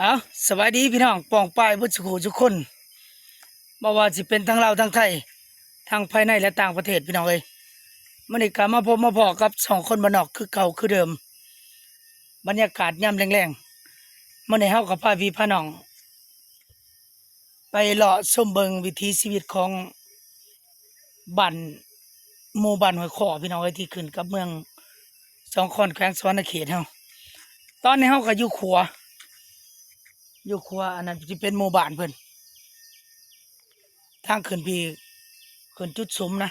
ເອົ້າ ສະບາຍດີພີ່ນ້ອງປ້ອງປາຍເບິດສູ່ຜູ້ສູ່ຄົນ ບໍ່ວ່າຊິເປັນທັງລາວທັງໄທ ທັງພາຍໃນ ແລະ ຕ່າງປະເທດ ພີ່ນ້ອງເອີຍ. ມື້ນີ້ກໍມາພົບມາພໍ້ກັບສອງຄົນບ້ານນອກຄືເກົ່າຄືເດີມ. ບັນຍາກາດຍາມແລງໆ ມື້ນີ້ເຮົາກໍພາພີ່ພານ້ອງ ໄປເລາະຊົມເບິ່ງວິຖີຊີວິດຂອງບ້ານ ໝູ່ບ້ານຫ້ວຍຄໍ້ ພີ່ນ້ອງເອີຍ ທີ່ຂຶ້ນກັບເມືອງສອງຄອນ ແຂວງສະຫວັນນະເຂດເຮົາ. ຕອນນີ້ເຮົາກໍຢູ່ຂົວ ຢູ່ຂົວ ອັນນັ້ນຊິເປັນໝູ່ບ້ານເພິ່ນ ທາງຂຶ້ນພີ້ ຂຶ້ນຈຸດສຸມນະ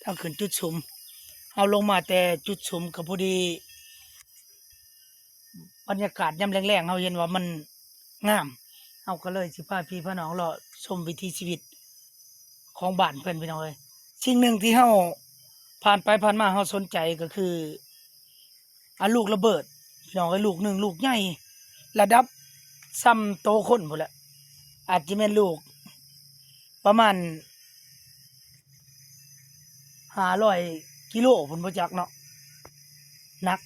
ທາງຂຶ້ນຈຸດສຸມ. ເຮົາລົງມາແຕ່ຈຸດສຸມກໍພໍດີ ບັນຍາກາດຍາມແລງໆ ເຮົາເຫັນວ່າມັນງາມ ເຮົາກໍເລີຍຊິພາພີ່ພານ້ອງເລາະຊົມວິຖີຊີວິດຂອງບ້ານເພິ່ນ ພີ່ນ້ອງເອີຍ. ສິ່ງໜຶ່ງທີ່ເຮົາຜ່ານໄປຜ່ານມາເຮົາສົນໃຈກໍຄື ອາ ລູກລະເບີດ ພີ່ນ້ອງເອີຍ ລູກໜຶ່ງ ລູກໃຫຍ່ ລະດັບສ່ຳໂຕຄົນພຸ້ນແຫຼະ ອາດຈະແມ່ນລູກປະມານຫ້າຮ້ອຍກິໂລພຸ້ນ ບໍ່ຈັກເນາະ ໜັກ.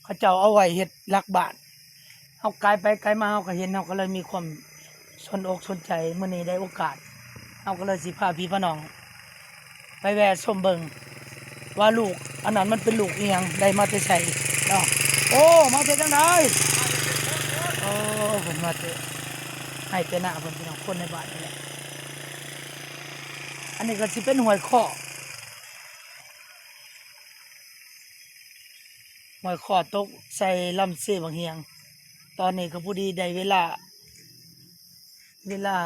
ເຂົາເຈົ້າເອົາໄວ້ເຮັດຫຼັກບ້ານ. ເຮົາກາຍໄປກາຍມາ ເຮົາກໍເຫັນ ເຮົາກໍເລີຍມີຄວາມສົນອົກສົນໃຈ. ມື້ນີ້ໄດ້ໂອກາດ ເຮົາກໍເລີຍຊິພາພີ່ພານ້ອງ ໄປແວ່ຊົມເບິ່ງວ່າລູກອັນນັ້ນມັນເປັນລູກອີ່ຫຍັງ ໄດ້ມາແຕ່ໃສເນາະ. ໂອ້ ມາແຕ່ທາງໃດ? ໂອ້ ເພິ່ນມາແຕ່ໄຮ່ແຕ່ນາເພິ່ນ ພີ່ນ້ອງ ຄົນໃນບ້ານນີ້ແຫຼະ. ອັນນີ້ກໍຊິເປັນຫ້ວຍຄໍ້ ຫ້ວຍຄໍ້ຕົກໃສ່ລຳເຊວັງຫຽງ. ຕອນນີ້ກໍພໍດີໄດ້ເວລາ ເວລາ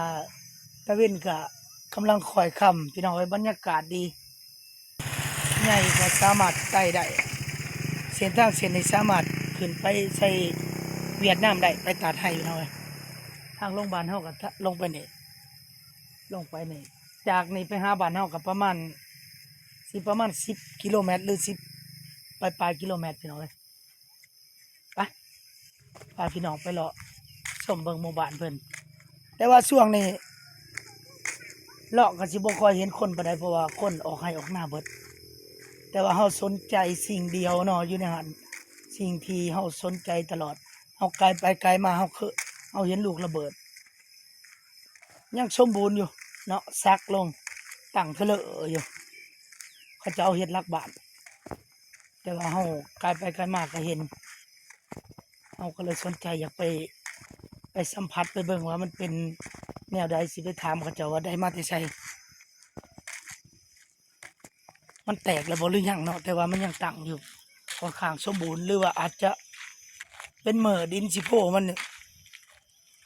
ຕາເວັນກະກຳລັງຄ່ອຍຄ່ຳ ພີ່ນ້ອງເອີຍ ບັນຍາກາດດີ ໃຫຍ່ກໍສາມາດໄຕ່ໄດ້. ເສັ້ນທາງເສັ້ນນີ້ສາມາດຂຶ້ນໄປໃສ່ຫວຽດນາມໄດ້ ໄປຕາດໄຮ່ ພີ່ນ້ອງເອີຍ. ທາງລົງບ້ານເຮົາກໍ ທະ ລົງໄປນີ້ ລົງໄປນີ້ ຈາກນີ້ໄປຫາບ້ານເຮົາກໍປະມານ ຊິປະມານສິບກິໂລແມັດ ຫຼື ສິບປາຍໆກິໂລແມັດ ພີ່ນ້ອງເອີຍ. ໄປ ພາພີ່ນ້ອງໄປເລາະຊົມເບິ່ງໝູ່ບ້ານເພິ່ນ. ແຕ່ວ່າຊ່ວງນີ້ເລາະກໍຊິບໍ່ຄ່ອຍເຫັນຄົນປານໃດ ເພາະວ່າຄົນອອກໄຮ່ອອກນາເບິດ. ແຕ່ວ່າເຮົາສົນໃຈສິ່ງດຽວເນາະ ຢູ່ໃນຫັ້ນ ສິ່ງທີ່ເຮົາສົນໃຈຕະຫຼອດ ເຮົາກາຍໄປກາຍມາ ເຮົາຄື ເຮົາເຫັນລູກລະເບີດ ຍັງສົມບູນຢູ່ເນາະ ສັກລົງຕັ້ງເທີເລີຢູ່ ເຂົາເຈົ້າເຮັດຫຼັກບ້ານ. ແຕ່ວ່າເຮົາກາຍໄປກາຍມາກໍເຫັນ ເຮົາກໍເລີຍສົນໃຈຢາກໄປ ໄປສຳຜັດໄປເບິ່ງວ່າມັນເປັນແນວໃດ ຊິໄປຖາມເຂົາເຈົ້າວ່າໄດ້ມາແຕ່ໃສ ມັນແຕກແລ້ວບໍ່ ຫຼື ຍັງເນາະ ແຕ່ວ່າມັນຍັງຕັ້ງຢູ່ ຂ້ອນຂ້າງສົມບູນ ຫຼືວ່າອາດຈະເປັນເມີ້ດິນຊິໂພ ມັນ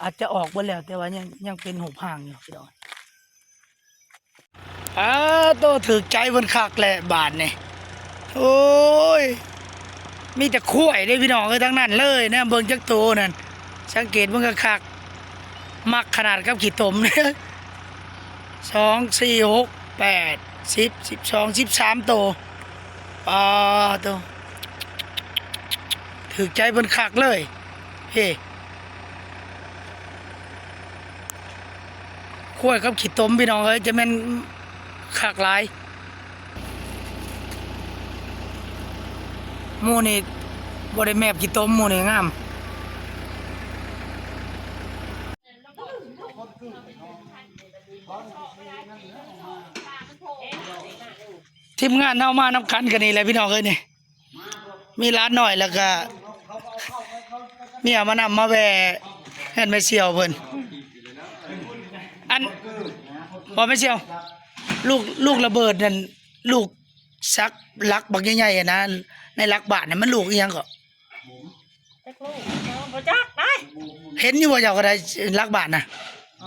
ອາດຈະອອກເບິດແລ້ວ ແຕ່ວ່າຍັງ ຍັງເປັນຮູບຮ່າງຢູ່ ພີ່ນ້ອງ. ປາໂຕ ຖືກໃຈເພິ່ນຄັກແຫຼະບາດນີ້ ໂອ້ຍ ມີແຕ່ຄວາຍເດ້ພີ່ນ້ອງເອີຍ ທັງນັ້ນເລີຍ ແນມເບິ່ງຈັກໂຕນັ້ນ ສັງເກດເບິ່ງຄັກໆ ມັກຂະໜາດກັບຂີ້ຕົມ ສອງ ສີ່ ຫົກ ແປດ ສິບ ສິບສອງ ສິບສາມໂຕ ປາໂຕ ຖືກໃຈເພິ່ນຄັກເລີຍ ເຮ ຄວາຍກັບຂີ້ຕົມ ພີ່ນ້ອງເອີຍ ຈະແມ່ນຄັກຫຼາຍ. ໝູ່ນີ້ບໍ່ໄດ້ແມບຂີ້ຕົມ ໝູ່ນີ້ງາມ. ທີມງານເຮົາມານຳກັນກໍນີ້ແຫຼະ ພີ່ນ້ອງເອີຍ ນີ້ ມີຫຼານນ້ອຍ ແລ້ວກະເມຍມານຳ ມາແວ່ເຮືອນແມ່ສ່ຽວເພິ່ນ. ອັນ ບໍ່ ແມ່ສ່ຽວ ລູກ ລູກລະເບີດນັ້ນ ລູກສັກຫຼັກບັກໃຫຍ່ໆ ຫັ້ນນະ ໃນຫຼັກບ້ານນັ້ນ ມັນລູກອີ່ຫຍັງເກາະ? ຈັກລູກ ເຈົ້າບໍ່ຈັກໄດ໋. ເຫັນຢູ່ບໍ່ເຈົ້າກໍໄດ້ຫຼັກບ້ານນະ? ອໍ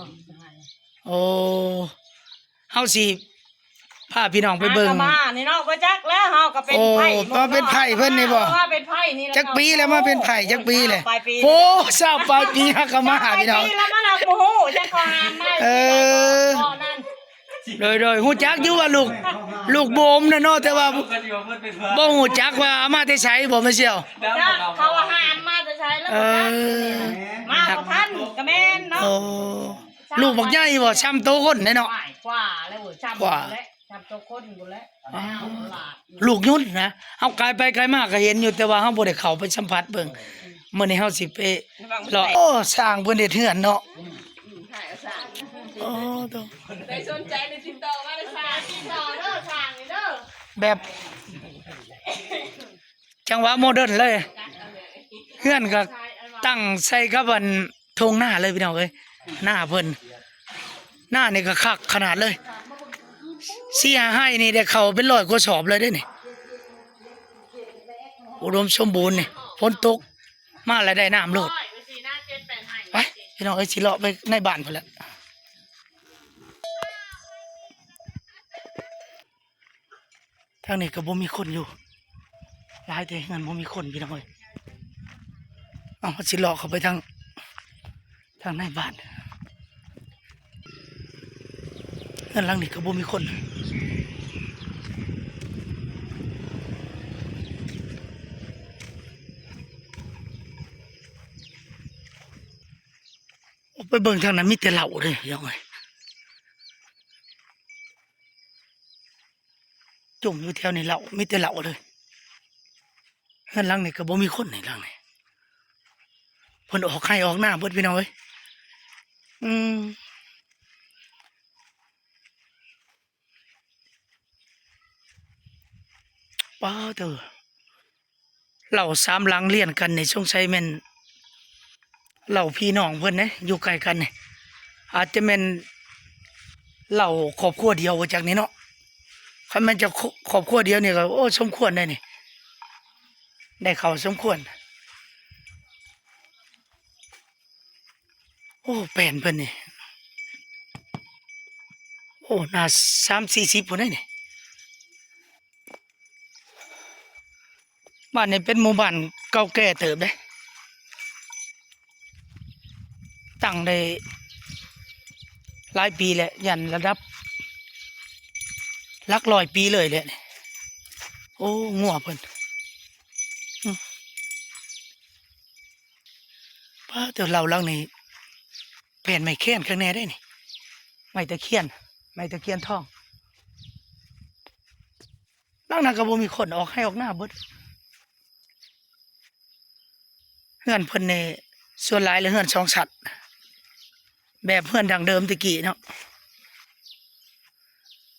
ໂອ້ ເຮົາຊິພາພີ່ນ້ອງໄປເບິ່ງ ມານີ້ເນາະ ບໍ່ຈັກແລ້ວ ເຮົາກໍເປັນ ໂອ້ ໄພ້ ມາເປັນໄພ້ເພິ່ນນີ້ບໍ່? ເອີ ມາເປັນໄພ້ນີ້ແຫຼະ. ຈັກປີແລ້ວມາເປັນໄພ້ ຈັກປີແລ້ວ? ປາຍປີ ໂອ້ ຊາວປາຍປີ ຫາກະມາຫາພີ່ນ້ອງ ປາຍປີແລ້ວ ມາແລ້ວບໍ່ຮູ້ ຈັກເຂົາຫາມາ ເອີ ຕອນນັ້ນ ໂດຍໆ ຮູ້ຈັກຢູ່ວ່າລູກ ລູກໂບມນະເນາະ ແຕ່ວ່າບໍ່ຮູ້ຈັກວ່າເອົາມາແຕ່ໃສບໍ່ ແມ່ສ່ຽວ? ຈັກ ເຂົາວ່າຫາມາແຕ່ໃສແລ້ວ ເອີ ມາບໍ່ທັນ ກໍແມ່ນເນາະ. ໂອ້ ລູກບັກໃຫຍ່ບໍ່ ຊ່ຳໂຕຄົນເດ້ເນາະ ກວ່າແລ້ວເວີ້ຍ ຊ່ຳ ກວ່າ ພຸ້ນແຫຼະ ຊ່ຳໂຕຄົນພຸ້ນແຫຼະ. ອ້າວ ລູກຍົນນະ ເຮົາກາຍໄປກາຍມາກໍເຫັນຢູ່ ແຕ່ວ່າເຮົາບໍ່ໄດ້ເຂົ້າໄປສຳຜັດເບິ່ງ. ມື້ນີ້ເຮົາຊິໄປເລາະ ໂອ້ ຊ່າງເພິ່ນເຮັດເຮືອນເນາະ. ອືມ ຖ່າຍເອົາຊ່າງ ໂອ້ ໂຕ ໃຜສົນໃຈນີ້ຕິດຕໍ່ມາເດີຊ່າງ ຕິດຕໍ່ເດີຊ່າງນີ້ເດີ ແບບ ຈັງຫວະໂມເດີນເລີຍ ເຮືອນກໍຕັ້ງໃສ່ກັບອັນທົ່ງນາເລີຍພີ່ນ້ອງເອີຍ. ນາເພິ່ນ ນານີ້ກໍຄັກຂະໜາດເລີຍ ສີ່ຫ້າໄຮ່ນີ້ໄດ້ເຂົ້າເປັນຮ້ອຍກວ່າສອບເລີຍເດ້ນີ້ ອຸດົມສົມບູນນີ້ ຝົນຕົກມາແລ້ວໄດ້ນ້ຳໂລດ. ໄປພີ່ນ້ອງເອີຍ ຊິເລາະໄປໃນບ້ານພຸ້ນແຫຼະ. ທາງນີ້ກໍບໍ່ມີຄົນຢູ່ ຫຼາຍແຕ່ເຮືອນບໍ່ມີຄົນພີ່ນ້ອງເອີຍ. ເອົາ ເຮົາຊິເລາະເຂົ້າໄປທາງ ທາງໃນບ້ານ ເຮືອນຫຼັງນີ້ກໍບໍ່ມີຄົນ. ອອກໄປເບິ່ງທາງນັ້ນມີແຕ່ເຫຼົ້າເດ້ພີ່ນ້ອງເອີຍ. ຈຸ້ມຢູ່ແຖວນີ້ເຫຼົ້າ ມີແຕ່ເຫຼົ້າເລີຍ. ເຮືອນຫຼັງນີ້ກໍບໍ່ມີຄົນນີ້ ຫຼັງນີ້ ເພິ່ນອອກໄຮ່ອອກນາເບິດພີ່ນ້ອງເອີຍ. ອືມ ປາເຕີ ເຫຼົ້າສາມຫຼັງລຽນກັນນີ້ ສົງໄສແມ່ນເຫຼົ້າພີ່ນ້ອງເພິ່ນເດ້ ຢູ່ໃກ້ກັນນີ້ ອາດຈະແມ່ນເຫຼົ້າຄອບຄົວດຽວວ່າຈັກນີ້ເນາະ. ຄັນແມ່ນຈະ ຄ- ຄອບຄົວດຽວນີ້ກໍ ໂອ້ ສົມຄວນໄດ໋ນີ້ ໄດ້ເຂົ້າສົມຄວນ. ໂອ້ ແປ້ນເພິ່ນນີ້ ໂອ້ ໜ້າສາມສີ່ສິບພຸ້ນເດ້ນີ້. ບ້ານນີ້ເປັນໝູ່ບ້ານເກົ່າແກ່ເຕີບເດ້ ຕັ້ງໄດ້ຫຼາຍປີແລ້ວ ຢ້ານລະດັບຫຼັກຮ້ອຍປີເລີຍແຫຼະ. ໂອ້ ງົວເພິ່ນ ອືມ ປ້າ ແຕ່ເຫຼົ້າຫຼັງນີ້ ແຜ່ນໄມ້ແຄນຂ້າງແນ່ເດ້ນີ້ ໄມ້ຕະຄຽນ ໄມ້ຕະຄຽນທອງ. ຫຼັງນັ້ນກໍບໍ່ມີຄົນ ອອກໄຮ່ອອກນາເບິດ. ເຮືອນເພິ່ນນີ້ສ່ວນຫຼາຍລະເຮືອນສອງຊັ້ນ ແບບເຮືອນດັ້ງເດີມແຕ່ກີ້ເນາະ.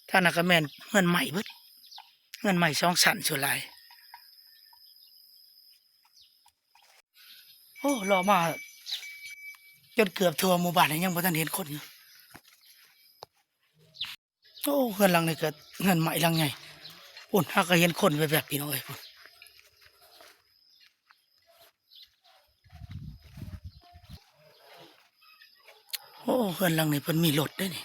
ທາງນັ້ນກໍແມ່ນເຮືອນໄມ້ເບິດ ເຮືອນໄມ້ສອງຊັ້ນສ່ວນຫຼາຍ. ໂອ້ ເລາະມາຈົນເກືອບທົ່ວໝູ່ບ້ານ ຍັງບໍ່ທັນເຫັນຄົນຢູ່. ໂອ້ ເຮືອນຫຼັງນີ້ກໍເຮືອນໄມ້ຫຼັງໃຫຍ່ ພຸ້ນ ຫາກກໍເຫັນຄົນແວບໆ ພີ່ນ້ອງເອີຍ ພຸ້ນ. ໂອ້ ເຮືອນຫຼັງນີ້ເພິ່ນມີລົດເດ້ນີ້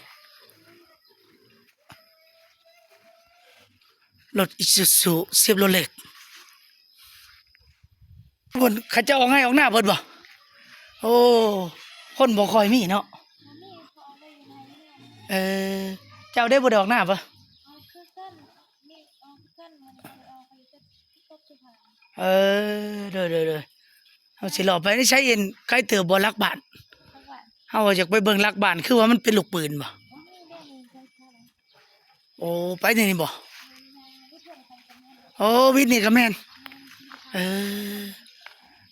ລົດອີຊູຊູ ເຊບໂຣເລັດ. ເພິ່ນ ເຂົາເຈົ້າອອກໄຮ່ອອກນາເບິດບໍ່? ໂອ້ ຄົນບໍ່ຄ່ອຍມີເນາະ. ເອີ ເຈົ້າໄດ້ບໍ່ໄດ້ອອກນາບໍ່? ເອີ ໂດຍໆໆ ເຮົາຊິເລາະໄປໃນໃສເອັນ ໄກເຕີບບໍ່ຫຼັກບ້ານ? ເຮົາຢາກໄປເບິ່ງຫຼັກບ້ານ ຄືວ່າມັນເປັນລູກປືນບໍ່? ໂອ້ ໄປແນວນີ້ບໍ່? ໂອ້ ວິດນີ້ກໍແມ່ນ ເອີ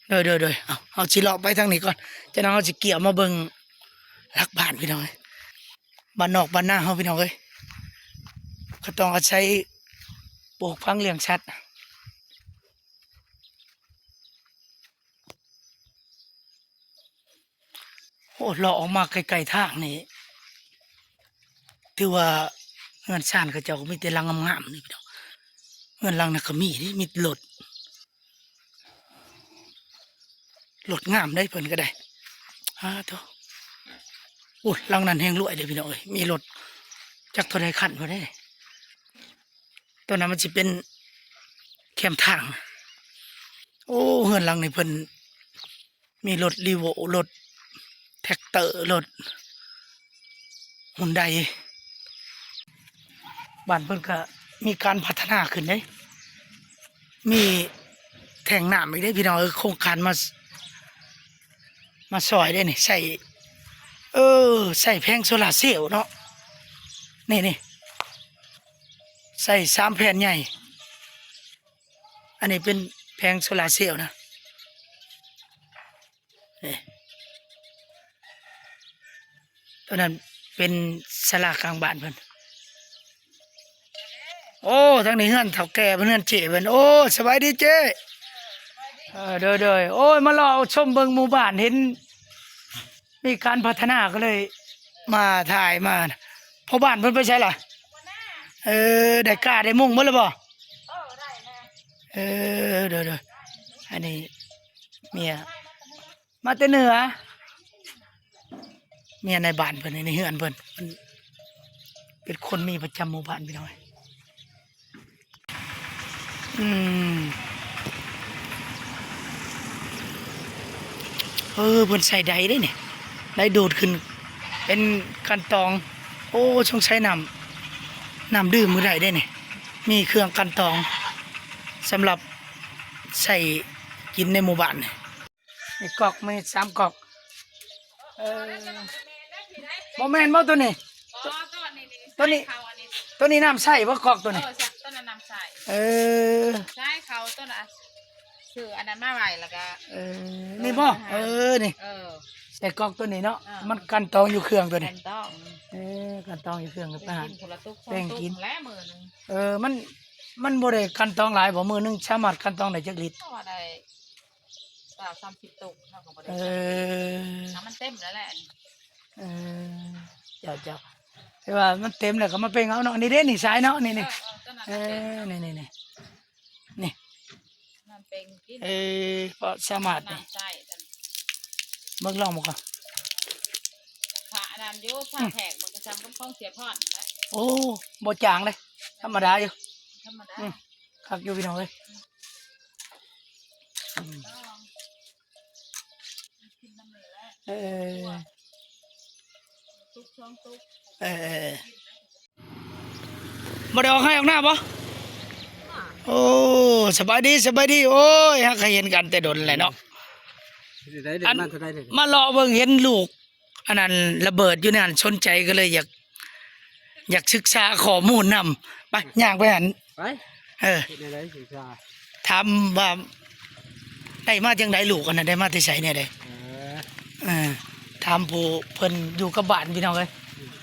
ໂດຍໆໆ ເອົາ ເຮົາຊິເລາະໄປທາງນີ້ກ່ອນ ຈາກນັ້ນເຮົາຊິກ່ຽວມາເບິ່ງຫຼັກບ້ານ ພີ່ນ້ອງເອີຍ. ບ້ານນອກບ້ານນາເຮົາ ພີ່ນ້ອງເອີຍ ກໍຕ້ອງອາໄສປູກຝັງລ້ຽງສັດ. ໂອ້ ເລາະອອກມາໃກ້ໆທາງນີ້ ຖືວ່າເຮືອນຊານເຂົາເຈົ້າກໍມີແຕ່ຫຼັງງາມໆນີ້ພີ່ນ້ອງ. ເຮືອນຫຼັງນັ້ນກໍມີເດ້ ມີລົດ ລົດງາມເດ້ເພິ່ນກໍໄດ້. ອ້າໂທ້ ໂອ້ ຫຼັງນັ້ນແຮງລວຍເດ້ພີ່ນ້ອງເອີຍ ມີລົດຈັກເທົ່າໃດຄັນພຸ້ນເດ້. ຕອນນັ້ນມັນຊິເປັນແຄມທາງ. ໂອ້ ເຮືອນຫຼັງນີ້ເພິ່ນມີລົດຣີໂວ້ ລົດແທັກເຕີ ລົດຮຸນໄດ. ບ້ານເພິ່ນກະມີການພັດທະນາຂຶ້ນເດ້ ມີແທງນ້ຳອີກເດ້ພີ່ນ້ອງເອີຍ. ໂຄງການມາ ມາຊ່ອຍເດ້ນີ້ ໃຊ້ ເອີ ໃຊ້ແຜງໂຊລາເຊວເນາະ ນີ້ໆ ໃຊ້ສາມແຜ່ນໃຫຍ່. ອັນນີ້ເປັນແຜງໂຊລາເຊວນະ. ນີ້ ໂຕນັ້ນເປັນສາລາກາງບ້ານເພິ່ນ. ໂອ້ ທາງນີ້ເຮືອນເຖົ້າແກ່ເພິ່ນ ເຮືອນເຈ້ເພິ່ນ. ໂອ້ ສະບາຍດີເຈ້. ເອີ ໂດຍໆ. ໂອ້ຍ ມາເລາະຊົມເບິ່ງໝູ່ບ້ານ ເຫັນມີການພັດທະນາ ກໍເລີຍມາຖ່າຍມາ. ພໍ່ບ້ານເພິ່ນໄປໃສລະ? ເອີ ໄດ້ກ້າໄດ້ມຸງເບິດແລ້ວບໍ່? ເອີ ໂດຍໆ. ອັນນີ້ເມຍ ມາແຕ່ເໜືອ ເມຍນາຍບ້ານເພິ່ນ ໃນເຮືອນເພິ່ນ ເພິ່ນເປັນຄົນມີປະຈຳໝູ່ບ້ານ ພີ່ນ້ອງ. ອືມ ເອີ ເພິ່ນໃສ່ໄດເດ້ນີ້ ໄດດູດຂຶ້ນ ເປັນກັ່ນຕອງ. ໂອ້ ສົງໄສນ້ຳ ນ້ຳດື່ມກໍໄດ້ເດ້ນີ້ ມີເຄື່ອງກັ່ນຕອງ ສຳລັບໃຊ້ກິນໃນໝູ່ບ້ານນີ້. ມີກອກ ມີສາມກອກ. ເອີ ບໍ່ແມ່ນບໍ່ໂຕນີ້? ບໍ່ ໂຕນີ້ ໂຕນີ້ ໃສ່ເຂົາອັນນີ້ ໂຕນີ້ນ້ຳໃຊ້ບໍ່ ກອກໂຕນີ້? ເອີ ໂຕນັ້ນນ້ຳໃຊ້. ເອີ ໃຊ້ເຂົາໂຕນັ້ນ ຊື້ອັນນັ້ນມາໄວ້ແລ້ວກະ ເອີ ນີ້ບໍ່? ເອີ ນີ້ ເອີ ໃສ່ກອກໂຕນີ້ເນາະ. ເອີ ມັນກັ່ນຕອງຢູ່ເຄື່ອງໂຕນີ້ ກັ່ນຕອງ. ເອີ ກັ່ນຕອງຢູ່ເຄື່ອງ ໄປຫາແຕ່ງກິນ. ແລ້ວມື້ໜຶ່ງ ເອີ ມັນ ມັນບໍ່ໄດ້ກັ່ນຕອງຫຼາຍບໍ່? ມື້ໜຶ່ງສາມາດກັ່ນຕອງໄດ້ຈັກລິດ? ກໍໄດ້ ຊາວສາມສິບຕຸກ ເຮົາກໍບໍ່ໄດ້ ເອີ ໃສ່ ນ້ຳມັນເຕັມແລ້ວແຫຼະ. ເອີ ເຈົ້າໆ ແຕ່ວ່າມັນເຕັມແລ້ວກໍມາເປັ່ງເອົາເນາະ. ນີ້ເດ້ ນີ້ສາຍເນາະ ນີ້ໆ. ເອີ ເອີ ເອີ ນີ້ໆ ນີ້ໆ ນີ້ ນ້ຳເປັ່ງກິນ. ເອີ ກໍສາມາດນີ້ ນ້ຳໃຊ້ ເບິ່ງລອງເບິ່ງກ່ອນ. ພະອັນນັ້ນຢູ່ ພະ ອືມ ແທກມັນກໍຊ່ຳກັບຂອງເສຍພອນນັ້ນແຫຼະ. ໂອ້ ບໍ່ຈາງເດ້ ທຳມະດາຢູ່ ທຳມະດາ. ອືມ ຄັກຢູ່ພີ່ນ້ອງເອີຍ. ອືມ ເອີ ເອີ ບໍ່ໄດ້ອອກໄຮ່ອອກນາບໍ່? ໂອ້ ສະບາຍດີ ສະບາຍດີ. ໂອ້ຍ ເຮົາກໍເຫັນກັນແຕ່ດົນແຫຼະເນາະ. ເປັນຈັ່ງໃດ ອັນ ມາເທົ່າໃດເລີຍ? ມາເລາະເບິ່ງ ເຫັນລູກ ອັນນັ້ນລະເບີດຢູ່ໃນຫັ້ນ ສົນໃຈກໍເລີຍຢາກ ຢາກສຶກສາຂໍ້ມູນນຳ. ໄປ ຍ່າງໄປຫັ້ນ ໄປ. ເອີ ເຮັດແນວໃດສຶກສາ? ຖາມວ່າໄດ້ມາຈັ່ງໃດ ລູກອັນນັ້ນໄດ້ມາແຕ່ໃສແນວໃດ? ເອີ ເອີ ຖາມຜູ້ເພິ່ນຢູ່ກັບບ້ານ ພີ່ນ້ອງເອີຍ.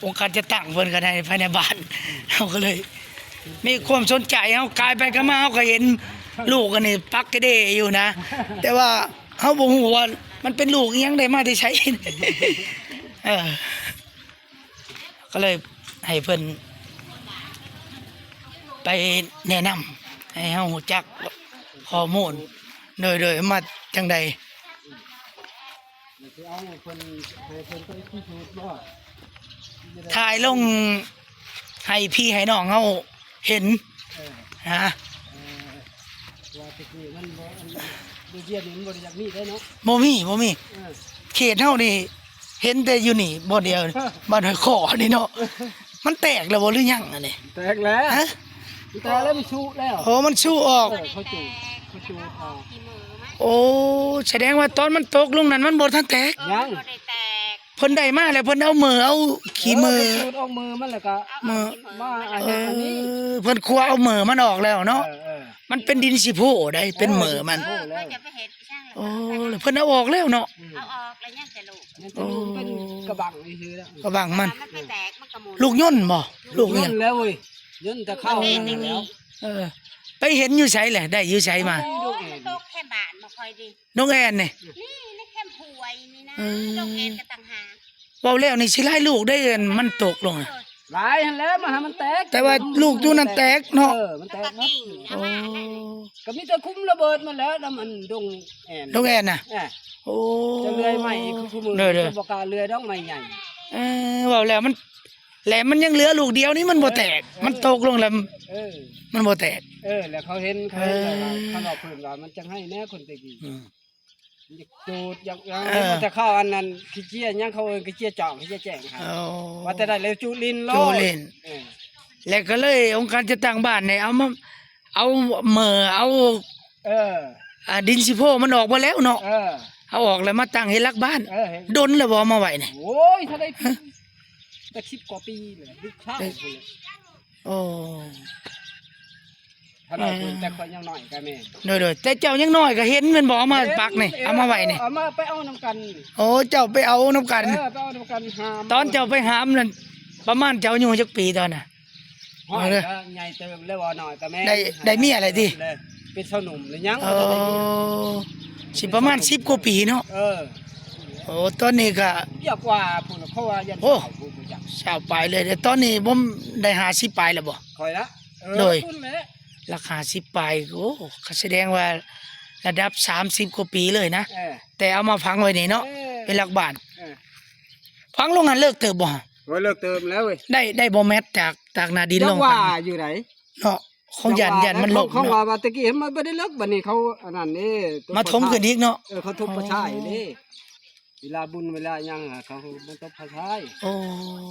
ອືມ ອົງການຈັດຕັ້ງເພິ່ນກໍໄດ້ພາຍໃນບ້ານ. ອືມ ເຮົາກໍເລີຍມີຄວາມສົນໃຈ ເຮົາກາຍໄປກາຍມາ ເຮົາກໍເຫັນລູກອັນນີ້ປັກກະເດຢູ່ນະ ແຕ່ວ່າ ເຮົາບໍ່ຮູ້ວ່າມັນເປັນລູກອີ່ຫຍັງ ໄດ້ມາແຕ່ໃສ. ເອີ ກໍເລີຍໃຫ້ເພິ່ນໄປແນະນຳ ໃຫ້ເຮົາຮູ້ຈັກຂໍ້ມູນ ໂດຍ ໂດຍມາຈັ່ງໃດ. ຊິເອົາເພິ່ນ ໃຫ້ເພິ່ນໄປພິສູດບໍ່? ຖ່າຍລົງໃຫ້ພີ່ໃຫ້ນ້ອງເຮົາເຫັນ ເອີ ນະ. ເອີ ວ່າແຕ່ກີ້ມັນບໍ່ ອັນ ຢູ່ວຽກນີ້ມັນບໍ່ໄດ້ຢາກມີໄດ໋ເນາະ. ບໍ່ມີ ບໍ່ມີ. ເອີ ເຂດເຮົານີ້ເຫັນແຕ່ຢູ່ນີ້ບ່ອນດຽວ ບ້ານຫ້ວຍຄໍ່ນີ້ເນາະ. ມັນແຕກແລ້ວບໍ່ ຫຼືຍັງອັນນີ້? ແຕກແລ້ວ. ຮະ? ມັນແຕກແລ້ວ ມັນຊຸແລ້ວ. ໂອ້ ມັນຊຸອອກ. ເອີ ເຂົາຈູດ ເຂົາຈູດອອກ. ໂອ້ ສະແດງວ່າຕອນມັນຕົກລົງນັ້ນ ມັນບໍ່ທັນແຕກ. ຍັງ ບໍ່ໄດ້ແຕກ. ເພິ່ນໄດ້ມາແລ້ວ ເພິ່ນເອົາເໝີ ເອົາຂີ້ເໝີ ເອີ ເພິ່ນຈູດອອກເໝີມັນ ແລ້ວກໍເໝີ ມາອັນ ເອີ ອັນນີ້ ເພິ່ນຄົວເອົາເໝີມັນອອກແລ້ວເນາະ. ເອີ ເອີ ມັນເປັນດິນຂີ້ໂພໄດ໋ ເປັນເໝີມັນ. ເອີ ເພິ່ນຈະໄປເຮັດອີ່ຫຍັງລະ? ໂອ້ ແລ້ວເພິ່ນເອົາອອກແລ້ວເນາະ. ອືມ ເອົາອອກແລ້ວ ຍັງແຕ່ລູກ ຍັງແຕ່ລູກ. ໂອ້ ມັນເປັນກະບັງຊື່ໆ ລະ ກະບັງມັນ ມັນໄປແຕກ ມັນກະໝຸນ. ລູກຍົນບໍ່? ລູກຫຍັງ? ຍົນແລ້ວເວີຍ ຍົນແຕ່ເຂົ້ານັ້ນແລ້ວ. ເອີ ໄປເຫັນຢູ່ໃສແຫຼະ? ໄດ້ຢູ່ໃສມາ? ໂອ້ ມັນຕົກແຄມບ້ານບໍ່ຄ່ອຍດີ. ນ້ອງແອນນີ້ ນີ້ໃນແຄມຫ້ວຍນີ້ນະ. ເອີ ນ້ອງແອນກໍຕ່າງຫາກ. ເວົ້າແລ້ວນີ້ຊິຫຼາຍລູກໄດ໋ ອັນມັນຕົກລົງນະ. ຫຼາຍຫັ້ນແຫຼະ ມາຫາມັນແຕກ. ແຕ່ວ່າລູກຢູ່ນັ້ນແຕກເນາະ. ເອີ ມັນແຕກໝົດ. ໂອ້ ກໍມີແຕ່ຄຸ້ມລະເບີດມັນແຫຼະ ນຳອັນດົງແອນ ດົງແອນນະ. ເອີ ໂອ້ ຈະເລື່ອຍໄມ້ຄືຄູ່ມື້ນີ້ ໂດຍໆ ຈະບໍ່ກ້າເລື່ອຍດອກໄມ້ໃຫຍ່. ເອີ ເວົ້າແລ້ວມັນ ແລະມັນຍັງເຫຼືອລູກດຽວນີ້ ມັນບໍ່ແຕກ. ເອີ ມັນຕົກລົງແລ້ວ ເອີ ມັນບໍ່ແຕກ. ເອີ ແລ້ວເຂົາເຫັນ ເຂົາເຫັນ ເອີ ແລ້ວວ່າ ເຂົາເວົ້າເພິ່ນວ່າມັນຈັ່ງໃຫ້ແນ່ຄົນແຕ່ກີ້. ອືມ ຢາກຈູດ ຢາກຫຍັງ ເອີ ແຕ່ເຂົາອັນນັ້ນ ຂີ້ເຈຍຫຍັງ ເຂົາເອີ້ນຂີ້ເຈຍຈອງ ຂີ້ເຈຍແຈ້ງ. ໂອ້ ວ່າແຕ່ໄດ້ແລ້ວຈູດຫຼິ້ນໂລດ ຈູດຫຼິ້ນ. ເອີ ແລ້ວກໍເລີຍອົງການຈັດຕັ້ງບ້ານນີ້ ເອົາມາ ເອົາເໝີ ເອົາ ເອີ ອ່າ ດິນຂີ້ໂພມັນອອກເບິດແລ້ວເນາະ. ເອີ ເອົາອອກແລ້ວມາຕັ້ງເຮັດຫຼັກບ້ານ. ເອີ ດົນແລ້ວບໍ່ເອົາມາໄວ້ນີ້? ໂອ້ຍ ເທົ່າໃດປີ ແປດສິບກວ່າປີແລ້ວ ໂອ້ ໂອ້ ເທົ່າໃດພຸ້ນ ແຕ່ຂ້ອຍຍັງນ້ອຍກໍແມ່ນ. ໂດຍໆ ແຕ່ເຈົ້າຍັງນ້ອຍກໍເຫັນແມ່ນບໍ່? ເອົາມາປັກນີ້ ເອີ ເອົາມາໄວ້ນີ້ ເອີ ເອົາມາ ໄປເອົານຳກັນ. ໂອ້ ເຈົ້າໄປເອົານຳກັນ. ເອີ ໄປເອົານຳກັນຫາມ. ຕອນເຈົ້າໄປຫາມນັ້ນ ປະມານເຈົ້າອາຍຸຈັກປີຕອນນັ້ນ? ໂອ້ຍ ເອີ ກໍໃຫຍ່ເຕີບແລ້ວ ບໍ່ນ້ອຍກໍແມ່ນ ໄດ້ ໄດ້ເມຍແລ້ວຕິ? ເປັນຊາວໜຸ່ມແລ້ວຍັງ. ໂອ້ ບໍ່ທັນໄດ້ເມຍ ຊິປະມານສິບກວ່າປີເນາະ. ເອີ ໂອ້ ຕອນນີ້ກໍ ວຽກກວ່າພຸ້ນ ເພາະວ່າຍັງ ໂອ້ ຊາວ ຜູ້ຈັກ ຊາວປາຍເລີຍ. ແຕ່ຕອນນີ້ບໍ່ໄດ້ຫ້າສິບປາຍແລ້ວບໍ່? ຂ້ອຍລະ ເອີ ໂດຍ ພຸ້ນແຫຼະ ຫຼັກຫ້າສິບປາຍ. ໂອ້ ກໍສະແດງວ່າລະດັບສາມສິບກວ່າປີເລີຍນະ. ເອີ ແຕ່ເອົາມາຝັງໄວ້ນີ້ເນາະ. ເອີ ເປັນຫຼັກບ້ານ. ເອີ ຝັງລົງຫັ້ນເລິກເຕີບບໍ່? ໂອ້ຍ ເລິກເຕີບແລ້ວເວີຍ. ໄດ້ ໄດ້ບໍ່ແມັດຈາກ ຈາກໜ້າດິນລົງ ວ່າຢູ່ໃດເນາະ. ຂອງຢ້ານ ຢ້ານມັນລົ້ມເນາະ. ເຂົາວ່າ ວ່າແຕ່ກີ້ມັນບໍ່ໄດ້ເລິກ ບັດນີ້ເຂົາອັນນັ້ນເດ້ ມາຖົມຂຶ້ນອີກເນາະ. ເອີ ເຂົາຖົມພາຊາຍເດ້ ເວລາບຸນເວລາຫຍັງ ເຂົາມາຖົມພາຊາຍ. ໂອ້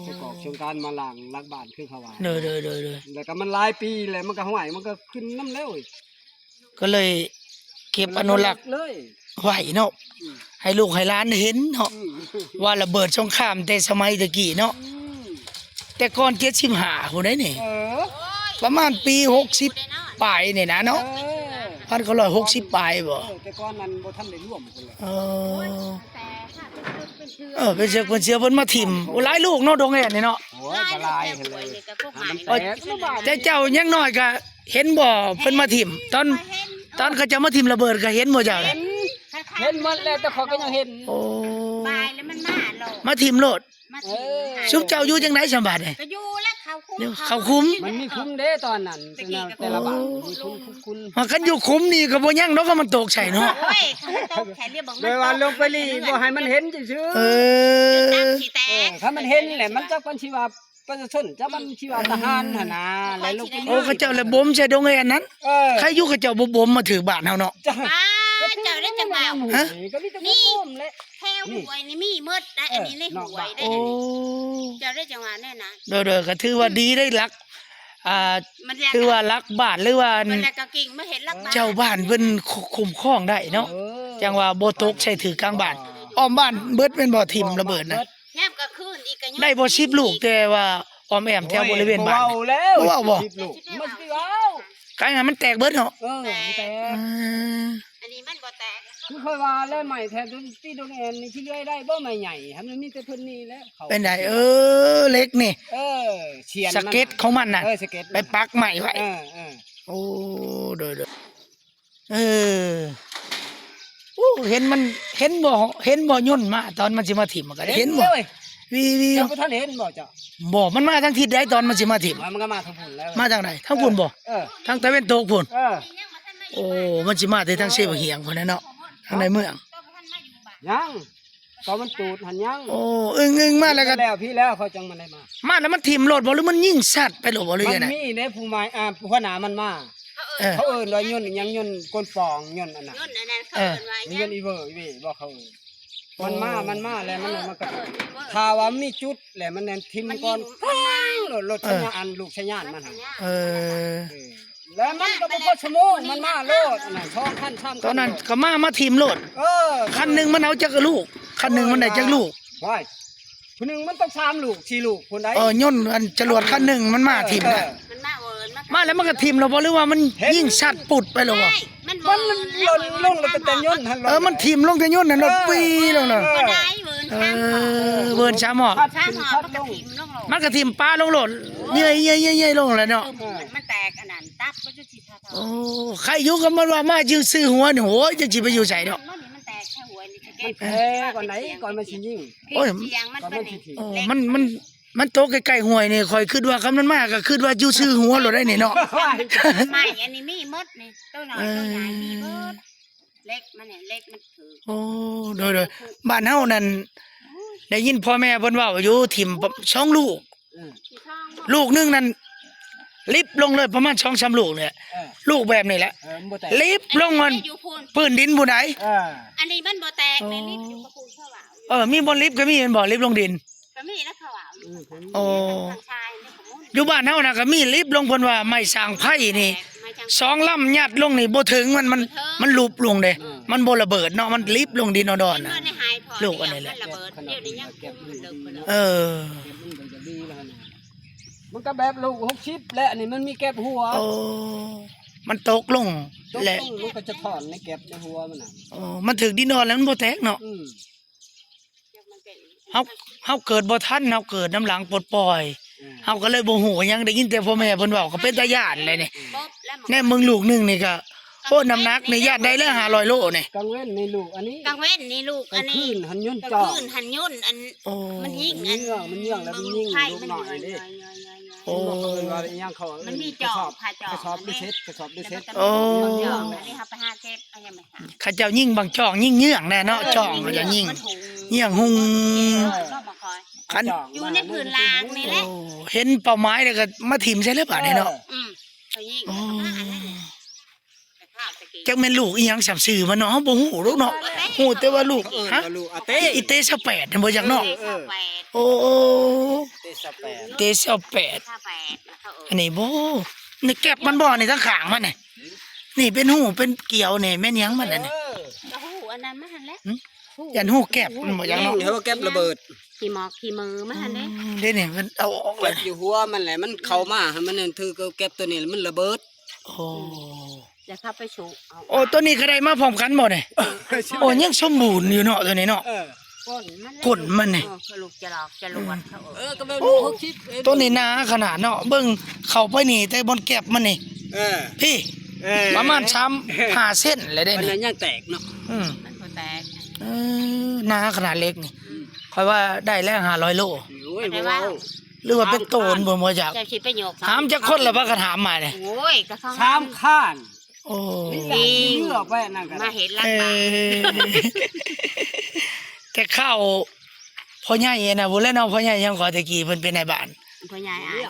ໄປກອກສົງການມາລ້າງຫຼັກບ້ານ ຄືເຂົາວ່າ. ໂດຍໆໆໆ ແລ້ວກໍມັນຫຼາຍປີແລ້ວ ມັນກໍ ຫ້ວຍ ມັນກໍຂຶ້ນນຳແລ້ວ. ກໍເລີຍເກັບອະນຸລັກ ເລີຍ ໄວ້ເນາະ. ອືມ ໃຫ້ລູກໃຫ້ຫຼານໄດ້ເຫັນເນາະ. ອືມ ວ່າລະເບີດສົງຄາມແຕ່ສະໄໝແຕ່ກີ້ເນາະ. ອືມ ແຕ່ກ່ອນເຈັດສິບຫ້າພຸ້ນໃດນີ້. ເອີ ປະມານປີຫົກສິບປາຍນີ້ນະເນາະ. ເອີ ພັນເກົ້າຮ້ອຍຫົກສິບປາຍບໍ່? ເອີ ແຕ່ກ່ອນນັ້ນບໍ່ທັນໄດ້ລວມພຸ້ນແຫຼະ. ເອີ ເອີ ເປັນເຊືອກເປັນເຊືອກເພິ່ນມາຖິ້ມ. ໂອ້ ຫຼາຍລູກເນາະ ດົງແອນນີ້ເນາະ. ໂອ້ຍ ກໍຫຼາຍຫັ້ນແຫຼະ. ແຕ່ເຈົ້າຍັງນ້ອຍກໍ ເຫັນບໍ່ເພິ່ນມາຖິ້ມ? ຕອນ ຕອນເຂົາເຈົ້າມາຖິ້ມລະເບີດກໍເຫັນບໍ່ເຈົ້າ? ເຫັນ ເຫັນໝົດແຫຼະ ແຕ່ຂ້ອຍກໍຍັງເຫັນ. ໂອ້ ບາຍແລ້ວມັນມາໂລດ ມາຖິ້ມໂລດ. ມາ ເອີ ຖິ້ມ ຊຸມເຈົ້າຢູ່ຈັ່ງໃດສຳບາດນີ້? ກໍຢູ່ແລ້ວ ເຂົ້າຄຸ້ມ ຢູ່ເຂົ້າຄຸ້ມ. ມັນມີຄຸ້ມເດ້ຕອນນັ້ນ ແຕ່ລະບ້ານມີຄຸ້ມ. ໂອ້ ຄຸ້ມ ຄຸ້ມ ຫາກຄັນຢູ່ຄຸ້ມນີ້ກໍບໍ່ຍັງດອກ ຄັນມັນຕົກໃສ່ເນາະ. ໂອ້ຍ ຄັນມັນຕົກໃສ່ລຽບບໍ່ ແບບວ່າລົງໄປຫຼີ່ບໍ່ໃຫ້ມັນເຫັນຊື່ໆ. ເອີ ເອີ ຄັນມັນເຫັນແຫຼະ ມັນຈັກມັນຊິວ່າ ປະຊາຊົນ ຈະບັນຊີວາທະຫານຫັ້ນນະ ແລະ ລູກ ໂອ້ ເຂົາເຈົ້າລະບົ່ມໃສ່ດົງເອີຍອັນນັ້ນ. ເອີ ໃຄຢູ່ເຂົາເຈົ້າບໍ່ບົ່ມມາຖືກບ້ານເຮົາເນາະ. ເຈົ້າ ເຈົ້າໄດ້ຈັງຫວາ ຮະ ກໍມີແຕ່ຄົນບົ່ມແຫຼະ. ແຖວຫ້ວຍນີ້ມີໝົດໄດ໋ ເອີ ອັນນີ້ໃນຫ້ວຍໄດ໋. ໂອ້ ເຈົ້າໄດ້ຈັງຫວາແນ່ນະ. ໂດຍໆ ກໍຖືວ່າດີໄດ໋ ຫຼັກ ອ່າ ຖືວ່າຫຼັກບ້ານ ຫຼືວ່າ ເຈົ້າບ້ານເພິ່ນຄຸ້ມຄອງໄດ້ເນາະ. ເອີ ຈັ່ງວ່າບໍ່ຕົກໃສ່ຖືກກາງບ້ານ ອ້ອມບ້ານເບິດແມ່ນບໍ່? ຖິ້ມລະເບີດນະ. ຍາມກາງຄືນອີກກໍຍັງ ໄດ້ບໍ່ສິບລູກ ແຕ່ວ່າອ້ອມແອ້ມແຖວບໍລິເວນບ້ານ ໂອ້ຍ ບໍ່ເວົ້າບໍ່? ສິບລູກ ມັນຊິເວົ້າ ກາຍງານມັນແຕກເບິດເນາະ. ເອີ ມັນແຕກ ເອີ ອັນນີ້ມັນບໍ່ແຕກ ຄືຂ້ອຍວ່າແລ້ວ ໄມ້ແຖວຕົ້ນຕີດອງແອນນີ້ຊິເລື່ອຍໄດ້ບໍ່? ໄມ້ໃຫຍ່ຫັ້ນ ມັນມີແຕ່ເພິ່ນນີ້ແຫຼະ ເຂົາ ເປັນໃດ? ເອີ ເຫຼັກນີ້ ເອີ ສຽນ ສະເກັດຂອງມັນນະ ເອີ ສະເກັດ ໄປປັກໄມ້ໄວ້ ເອີ ເອີ ໂອ້ ໂດຍໆ. ເອີ ໂອ້ ເຫັນມັນ ເຫັນບໍ່ ເຫັນບໍ່ຍົນມາຕອນມັນຊິມາຖິ້ມ ມັນກໍເຫັນບໍ່? ເຫັນເລີຍ ວີໆ ເຈົ້າບໍ່ທັນເຫັນບໍ່ເຈົ້າ? ບໍ່ ມັນມາທາງທິດໃດຕອນມັນຊິມາຖິ້ມ? ມັນກໍມາທາງພຸ້ນແລ້ວ. ມາທາງໃດ? ທາງພຸ້ນບໍ່? ເອີ ທາງຕາເວັນຕົກພຸ້ນ. ເອີ ໂອ້ ມັນຊິມາແຕ່ທາງເຊບະຫຽງພຸ້ນແຫຼະເນາະ ທາງໃນເມືອງ. ຍັງ ຕອນມັນຕູດຫັ້ນຍັງ. ໂອ້ ອຶ້ງໆ ມາແລ້ວກໍ ແລ້ວ ພີ້ແລ້ວ ເຂົາຈັ່ງມາໄດ້ມາ ມາແລ້ວມັນຖິ້ມໂລດບໍ່ ຫຼືມັນຍິງສັດໄປໂລດບໍ່ ຫຼືຈັ່ງໃດ? ມັນມີເດ້ ຜູ້ມາ ອ່າ ຫົວໜ້າມັນມາ ເອີ ເຂົາເອີ້ນວ່າຍົນຫຍັງ ຍົນກົ້ນປ່ອງ ຍົນອັນນັ້ນ ຍົນອັນນັ້ນ ເຂົາເອີ້ນວ່າຫຍັງ? ຍົນອີເວີອີເວບໍ່ ເຂົາເອີ້ນ. ມັນມາ ມັນມາແລ້ວ ມັນ ມັນກໍ ຖ້າວ່າມີຈຸດແລ້ວ ມັນແມ່ນຖິ້ມກ່ອນ ມັນຍິງ ໂລດ ໂລດ ເອີ ສັນຍານ ລູກສັນຍານມັນຫັ້ນ. ເອີ ເອີ ແລ້ວມັນກໍບໍ່ພໍຊົ່ວໂມງ ມັນມາໂລດ ອັນນັ້ນ ສອງຄັນ ສາມຄັນ ຕອນນັ້ນກໍມາ ມາຖິ້ມໂລດ. ເອີ ຄັນໜຶ່ງມັນເອົາຈັກລູກ? ຄັນໜຶ່ງມັນໄດ້ຈັກລູກ? ໂອ້ຍ ຜູ້ໜຶ່ງມັນຕ້ອງສາມລູກ ສີ່ລູກພຸ້ນໃດ໋. ເອີ ຍົນອັນຈະຫຼວດຄັນໜຶ່ງມັນມາຖິ້ມນະ. ເອີ ມັນມາເວີນ ມາແລ້ວມັນກໍຖິ້ມແລ້ວບໍ່ ຫຼືວ່າມັນຍິງສັດປຸດໄປແລ້ວບໍ່? ມັນ ມັນ ມັນຫຼົ່ນລົງແລ້ວ ແຕ່ຍົນຫັ້ນ ເອີ ມັນຖິ້ມລົງແຕ່ຍົນຫັ້ນໂລດ ເອີ ປີ້ລົງເນາະ. ບໍ່ໄດ້ ເວີນ ເອີ ສາມຮອບ ເວີນສາມຮອບ ສາມຮອບ ມັນກໍຖິ້ມລົງໂລດ ມັນກໍຖິ້ມປະລົງໂລດ ເຍີ້ຍໆໆໆ ລົງແລ້ວເນາະ. ເອີ ມັນແຕກອັນນັ້ນ ຕັບມັນຈະຊິ ໂອ້ ໃຄຢູ່ ກໍມັນວ່າມາຈື່ຊື້ຫົວນີ້ ໂອ້ຍ ຈັກຊິໄປຢູ່ໃສເນາະ. ມັນ ມັນແຕກແຄ່ຫົວນີ້ ມັນແຕກກ່ອນໃດ ກ່ອນມັນຊິຍິງ. ໂອ້ຍ ກ່ອນມັນຊິ ໂອ້ ມັນ ມັນ ມັນຕົກໃກ້ໆຫ້ວຍນີ້ ຂ້ອຍຄິດວ່າຄັນມັນມາກໍຄິດວ່າຢູ່ຊື່ຫົວໂລດໄດ໋ນີ້ເນາະ. ໄມ້ອັນນີ້ມີໝົດນີ້ ໂຕນ້ອຍໂຕໃຫຍ່ມີໝົດ ເຫຼັກມັນນີ້ ເຫຼັກມັນຖືກ. ໂອ້ ໂດຍໆ ບ້ານເຮົານັ້ນ ໄດ້ຍິນພໍ່ແມ່ເພິ່ນເວົ້າຢູ່ ຖິ້ມສອງລູກ ເອີ ລູກໜຶ່ງນັ້ນລິບລົງເລີຍ ປະມານສອງສາມລູກນີ້ແຫຼະ. ເອີ ລູກແບບນີ້ແຫຼະ ເອີ ມັນບໍ່ແຕກ ລິບລົງມັນ ຢູ່ພຸ້ນ ພື້ນດິນພຸ້ນໃດ໋. ເອີ ອັນນີ້ມັນບໍ່ແຕກ ໂອ້ ນີ້ລິບຢູ່ກັບພູນເຂົາວ່າ. ເອີ ມີບ່ອນລິບກໍມີແມ່ນບໍ່? ລິບລົງດິນ ກໍມີແລ້ວເຂົາວ່າ. ໂອ້ ຢູ່ບ້ານເຮົານະກໍມີລິບລົງ ເພິ່ນວ່າໄມ້ສ້າງໄຟນີ້ ສອງລຳຍັດລົງນີ້ບໍ່ເຖິງ ມັນ ມັນ ມັນຫຼຸບລົງເດ້ ມັນບໍ່ລະເບີດເນາະ ມັນລິບລົງດິນອ່ອນໆນະ. ລູກອັນນີ້ແຫຼະ ເອີ ມັນກໍແບບລູກຫົກສິບແຫຼະ ອັນນີ້ມັນມີແກັບຫົວ. ໂອ້ ມັນຕົກລົງ ຕົກລົງ ແລະ ມັນກໍຈະຖອນໃນແກັບໃນຫົວມັນນະ. ໂອ້ ມັນຖືກດິນອ່ອນແລ້ວມັນບໍ່ແຕກເນາະ. ອືມ ເຮົາ ເຮົາເກີດບໍ່ທັນ ເຮົາເກີດນຳຫຼັງປົດປ່ອຍ ອືມ ເຮົາກໍເລີຍບໍ່ຮູ້ຫຍັງ ໄດ້ຍິນແຕ່ພໍ່ແມ່ເພິ່ນເວົ້າ ກໍເປັນຕາຢ້ານແຫຼະນີ້. ອືມ ແນມເບິ່ງລູກໜຶ່ງນີ້ກໍ ໂອ້ ນ້ຳໜັກນີ້ຢ້ານໄດ້ແລ້ວຫ້າຮ້ອຍໂລນີ້. ກາງເວັນນີ້ລູກອັນນີ້ ກາງເວັນນີ້ລູກອັນນີ້ ກາງຄືນຫັ້ນຍົນ ກາງຄືນຫັ້ນຍົນອັນ ໂອ້ ມັນຍິງ ມັນເຍືອງ ມັນເຍືອງແລ້ວມັນຍິງລູກນ້ອຍເດ້. ໂອ້ ມັນບໍ່ເອີ້ນວ່າອີຫຍັງ ເຂົາເອີ້ນ ມັນມີຈອບ ກະສອບ ກະສອບເດັດ ກະສອບເດັດ. ໂອ້ ອັນນີ້ເຮົາໄປຫາເກັບ ເຂົາເຈົ້າຍິງບາງຈອກ ຍິງເຍືອງແດ່ເນາະ. ເອີ ຈອກເຂົາເຈົ້າຍິງ ເຍືອງຫຸ່ງ ເອີ ຄັນຢູ່ໃນພື້ນລາງນີ້ແຫຼະ. ໂອ້ ເຫັນເປົ້າໝາຍແລ້ວກໍມາຖິ້ມໃສ່ແລ້ວບາດນີ້ເນາະ. ເອີ ອືມ ເຂົາຍິງ ໂອ້ ແລ້ວກໍມາອັນນັ້ນແຫຼະ. ຈັກແມ່ນລູກອີຫຍັງ ສຳຊື່ມັນເນາະ ເຮົາບໍ່ຮູ້ດອກເນາະ. ເອີ ຮູ້ແຕ່ວ່າລູກ ເອີ້ນວ່າລູກອາເຕ້ ອີເຕ້ຊາວແປດຫັ້ນບໍ່ຈັກເນາະ. ເອີ ເອີ ຊາວແປດ ໂອ້ ເຕ້ຊາວແປດ ເຕ້ຊາວແປດ ຊາວແປດ ອັນນີ້ບໍ່ ໃນແກັບມັນບໍ່ ໃນທາງຂ້າງມັນນີ້ ນີ້ເປັນຮູເປັນກຽວນີ້ ແມ່ນຫຍັງມັນອັນນີ້? ເອີ ກະຮູອັນນັ້ນມາຫັ້ນແຫຼະ. ຫຶ? ຢ້ານຮູແກັບມັນບໍ່ ຢ້ານເນາະ ເອີ ແກັບລະເບີດ ຂີ້ໝອກຂີ້ເໝີມາຫັ້ນເດ້. ອືມ ເດ້ນີ້ ມັນເອົາອອກແລ້ວ ແກັບຢູ່ຫົວມັນແຫຼະ ມັນເຂົ້າມາ ມັນຖືກແກັບໂຕນີ້ ມັນລະເບີດ. ໂອ້ ອືມ ແລ້ວເຂົາໄປຊຸເອົາ. ໂອ້ ໂຕນີ້ກໍໄດ້ມາພ້ອມກັນບໍ່ນີ້? ເອີ ໂອ້ ຍັງສົມບູນຢູ່ເນາະ ໂຕນີ້ເນາະ. ເອີ ກົ້ນມັນ ເອີ ກະລູກຈະຫຼອກຈະຫຼວດເຂົາ. ເອີ ກໍແມ່ນ ໂອ້ ຫົກສິບ ເອີ ໂຕນີ້ໜາຂະໜາດເນາະ ເບິ່ງເຂົ້າໄປນີ້ ແຕ່ບ່ອນແກັບມັນນີ້ ເອີ ພີ້ ເອີ ປະມານສາມຫ້າເຊັນແຫຼະເດ້ນີ້ ມັນຍັງແຕກເນາະ. ອືມ ມັນບໍ່ແຕກ. ເອີ ໜາຂະໜາດເຫຼັກນີ້ ອືມ ຂ້ອຍວ່າໄດ້ແລ້ວຫ້າຮ້ອຍໂລ. ໂອ້ຍ ບໍ່ເວົ້າ ຫຼືວ່າເປັນໂຕນບໍ່ ບໍ່ຈັກ. ເຈົ້າຊິໄປຍົກ ຖາມຈັກຄົນລະ ພາກັນຖາມມານີ້. ໂອ້ຍ ກໍສາມຄັນ. ໂອ້ ນີ້ເຫຼືອໄປອັນນັ້ນກໍ ມາເຮັດຫຼັກບ້ານ. ເອີ ແຕ່ເຂົ້າພໍ່ໃຫຍ່ນະ ຜູ້ແລະເນາະ ພໍ່ໃຫຍ່ຫຍັງກໍແຕ່ກີ້ເພິ່ນເປັນນາຍບ້ານ ພໍ່ໃຫຍ່ອ້າຍ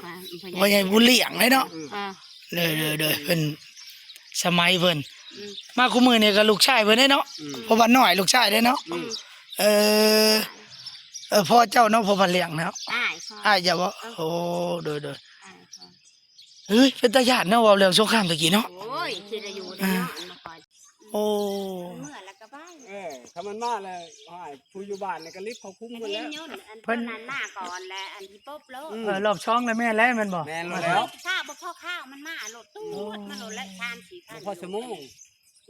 ພໍ່ໃຫຍ່ ພໍ່ໃຫຍ່ບຸນລ້ຽງເດ້ເນາະ. ເອີ ເອີ ເດີໆໆ ເພິ່ນ ສະໄໝເພິ່ນ ອືມ ມາຄູ່ມື້ນີ້ກໍລູກຊາຍເພິ່ນເດ້ເນາະ. ອືມ ພໍ່ບ້ານນ້ອຍລູກຊາຍເດ້ເນາະ. ອືມ ເອີ ເອີ ພໍ່ເຈົ້າເນາະ ພໍ່ບ້ານລ້ຽງເນາະ. ອ້າຍ ອ້າຍເຈົ້າບໍ່? ເອີ ໂອ້ ໂດຍໆ ອ້າຍ ເຮີ້ຍ ເປັນຕາຢ້ານເນາະ ເວົ້າເລື່ອງສົງຄາມຕະກີ້ເນາະ. ໂອ້ຍ ຊິໄດ້ຢູ່ໄດ້ນອນມາກ່ອນ. ໂອ້ ເມື່ອແລ້ວກໍໄປ. ເອີ ຖ້າມັນມາແລ້ວ ໂອ້ຍ ຜູ້ຢູ່ບ້ານນີ້ກໍລິບເຂົ້າຄຸມໝົດແລ້ວ. ເພິ່ນ ອັນນັ້ນມາກ່ອນແລ້ວ ອັນທີ່ປົບໂລດ. ອືມ ເອີ ລອບສອງແລ້ວແມ່ນແລ້ວແມ່ນບໍ່? ແມ່ນແລ້ວ ຂ້າວບໍ່ພໍຂ້າວ ມັນມາໂລດ ຕູດມາໂລດແລ້ວ ສາມສີ່ຄັນ ພໍຊົ່ວໂມງ.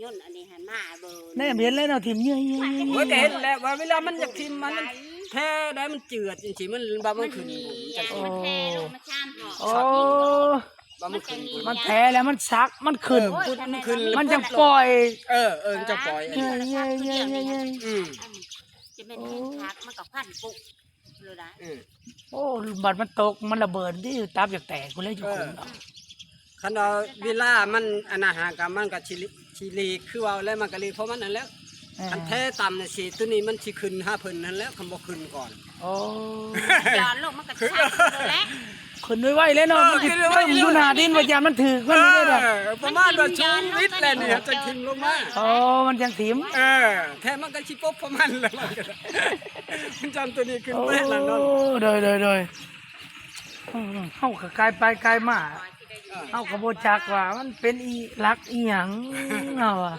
ຍົນອັນນີ້ຫັ້ນມາເບິ່ງ ແນມເຫັນແລ້ວເນາະ ຖິ້ມເຍືອໆໆ. ໂອ້ຍ ກໍເຫັນແລ້ວວ່າເວລາມັນຢາກຖິ້ມ ມັນແພ້ໄດ໋ ມັນເຈື່ອນຈັ່ງຊີ້ ມັນບາດມັນຂຶ້ນ. ມັນແຜ່ລົງມາສາມຮອບ. ໂອ້ ບາດມັນຂຶ້ນ ມັນແຜ່ແລ້ວມັນສັກ ມັນຂຶ້ນ ເອີ ມັນຂຶ້ນ ມັນຈັ່ງປ່ອຍ. ເອີ ເອີ ມັນຈັ່ງປ່ອຍ. ເອີ ເອີ ມັນຈັ່ງປ່ອຍ. ເອີ ເອີ ເອີ ເອີ ອືມ ຈະແມ່ນແຮງຄັກ ມັນກໍຄວັນປຸກ ເອີ ໂອ້ ບາດມັນຕົກ ມັນລະເບີດຕິ ຕັບຢາກແຕກພຸ້ນແຫຼະຢູ່ຄຸມເນາະ. ເອີ ຄັນວ່າເວລາມັນອັນນັ້ນຫາກະ ມັນກະຊິ ຊິຫຼີກ ຄືເວົ້າແລ້ວ ມັນກະຫຼີກຂອງມັນຫັ້ນແຫຼະ. ເອີ ຄັນແທ້ຕ່ຳນີ້ຊິ ໂຕນີ້ມັນຊິຂຶ້ນຫາເພິ່ນຫັ້ນແຫຼະ ຄັນບໍ່ຂຶ້ນກ່ອນ. ໂອ້ ຢ້ອນລົງມັນກະຊິຊັກແຫຼະ ຂຶ້ນໄວໆແຫຼະເນາະ. ເອີ ມັນຊິຕຶ້ມຢູ່ໜ້າດິນ ວ່າຢ້ານມັນຖືກມັນນີ້ເດ້. ເອີ ປະມານວ່າສູງວິດແຫຼະນີ້ ຈັ່ງຖິ້ມລົງມາ. ໂອ້ ມັນຈັ່ງຖິ້ມ. ເອີ ແທ້ມັນກະຊິປົບຂອງມັນແຫຼະ ມັນກະ ມັນຈຳໂຕນີ້ຂຶ້ນໄປຫັ້ນລະເນາະ. ໂອ້ ໂດຍໆໆ ອືມ ເຮົາກໍກາຍໄປກາຍມາ ເອີ ເຮົາກໍບໍ່ຈັກວ່າມັນເປັນອີ່ຫຼັກອີ່ຫຍັງ ເຮົາວ່າ